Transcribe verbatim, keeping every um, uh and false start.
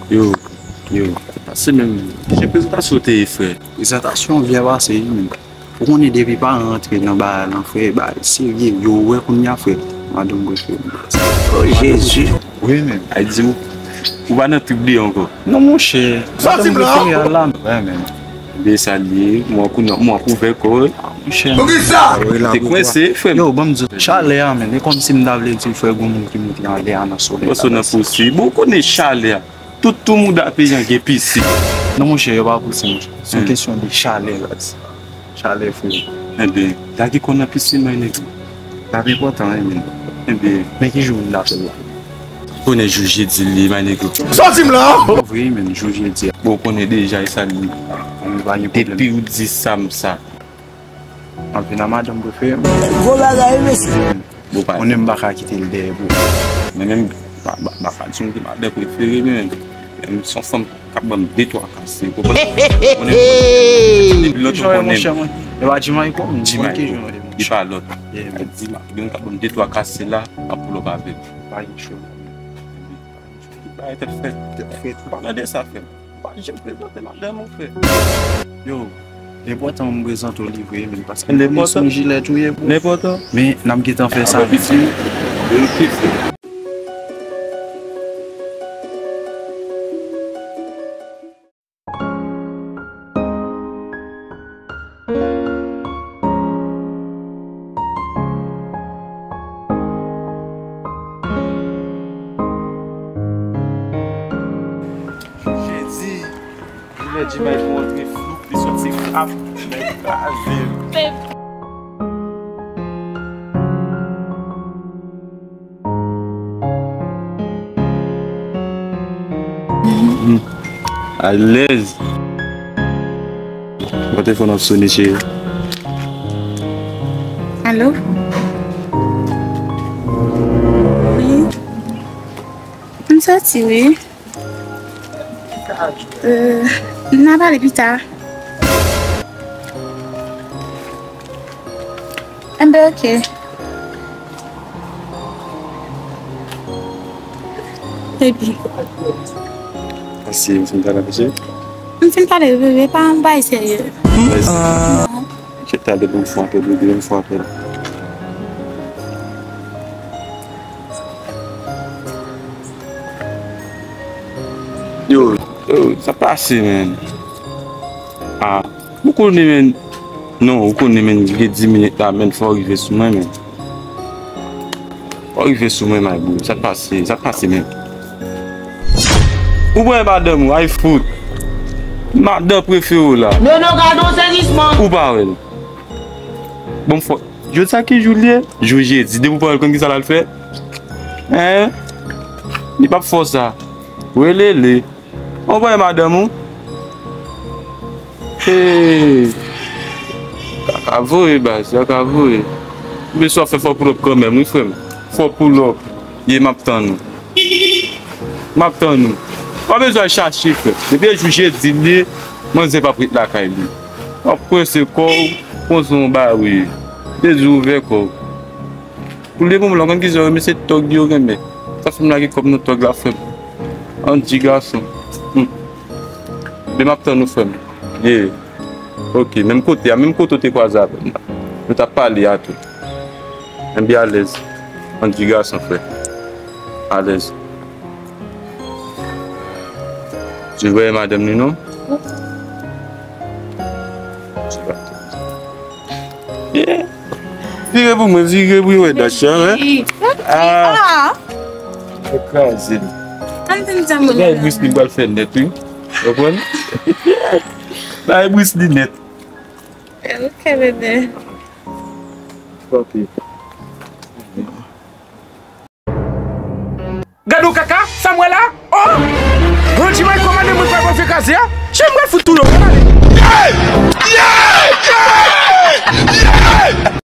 Yo, yo, pase menm. Ki jan prezantasyon te ye, frè? Prezantasyon byen pase, wi, menm. Ou konnen depi paran antre nan bagay lan, frè, bagay serye, yo wè kounye a, frè. Madanm prefere m. Oh, Jezi. Wi, menm. Ay di ou, ou pa nan trip li ankò. Non, monchè. Sòti blan. Madanm prefere a la, menm. Wi, menm. Ebyen, sa l ye, mwen kou-, mwen kouvè kò, wi. Monchè. Poukisa? Te kwense, frè m. Yo, ban m di w, chalè a, menm. E kòmsi m ta vle di w, frè, gon moun ki moute anlè a nan solèy la. Nan posib. Bon, ou konnen chalè a. Tout tou mouda peyi an gen piscine. Non, monchè, yo pa pouse, monchè. Se yon kesyon de chalè, baz. Chalè, frè. Enben, lage kò nan piscine, my nigga. L ap enpòtan, wi, men. Enben. Men ki jou n ap fè l la? Ou konnen jou jedi li ye, my nigga. Sòti m la! Vre, men, jou jedi a. Bon, ou konnen deja, e sa li ye. Depi ou di sa, m sa. M ap vin a madanm prefere m. Gwo bagay, wi, mesye. Bon, pa. Konnen m pa ka kite l dèyè pou. Men menm, pa, pa, pa ka di m ki madanm prefere, men. Men se yon fanm k ap ban m de twa kase, ou konprann? Konnen m depi lontan ou konnen m. E pa Jimayiko, m di Jimayiko. Li pa lòt. Di m, gen yon k ap ban m de twa kase la, m ap pull up avè l. Pa gen cho. Ki bagay tèt frèt. Tèt frèt. Pa gade sa, frè m. Pa janm prezante madanm ou, frè. Yo, l enpòtan m prezante w li vre, men, paske se yon jilèt ou ye, bro. L enpòtan. Men, n ap gentan fè sa, men. Yo kiffe. Jedi, jodi bay pou antre flou, li soti frap, men kraze. Alèz. Mwen telefòn ap sone, cheri. Alo? Wi. M soti, wi. Euh, n a pale pita. Enben, oke. Epi? Pase, m fin pale avè w. M fin pale, bebe, pa yon bagay serye. Kèt, talè pou m fè apèl, bebe, m fè apèl. Yo, yo, sa pase, men. Ah, ou konnen, men. Non, ou konnen, men, gen dis minit la, men, fò w rive sou mwen, men. Fò w rive sou mwen, my bro. Sa k pase, sa k pase, men. Ou wè madanm ou, ay fout. Madanm prefere w la. Non, non, gade yon sezisman. Ou pa wè l. Bon, fò, jodi sa ki jou l ye? Jou jedi. Depi w pa wè l, konn ki sa l al fè? Hein? Li p ap fè w sa. Welele. Ou pa wè madanm ou? Hey! Kaka voye, baz, kaka voye. Mesye w ap fè fò pull up kanmenm, wi, frè m. Fò pull up. Ye, m ap tann ou. M ap tann ou. Pa bezwen al chache, frè. Depi e jou jedi li ye, manzè p ap ret lakay li. W ap kwense kò w, konsa w ba wi. Jezi ouvè kò w. Pou le moman la, w konn kisa yo renmen, se tòg yo renmen. Sa fè m lage kòb nan tòg la, frè m. Andy gason. Hmm. Men m ap tann ou, frè m. Yeah. Ok, menm kote a, menm kote w te kwaze avè m la. Nou t ap pale a tou. Enben alèz. Andy gason, frè. Alèz. Ou wè madanm li, non? Yeah. Vire pou mwen, vire pou yo wè dat chan, hein? Ah. Kraze. Bay Bruce Lee pral fè nèt, wi. Konprann? Bay Bruce Lee nèt. Ok, bebe. Ok. Gade yon kaka, sa m wè la? Oh! Randy Michael, madanm mwen pral pran fè kraze a. Jan m pral fout tou yo, gade. Yeah! Yeah! Yeah! Yeah!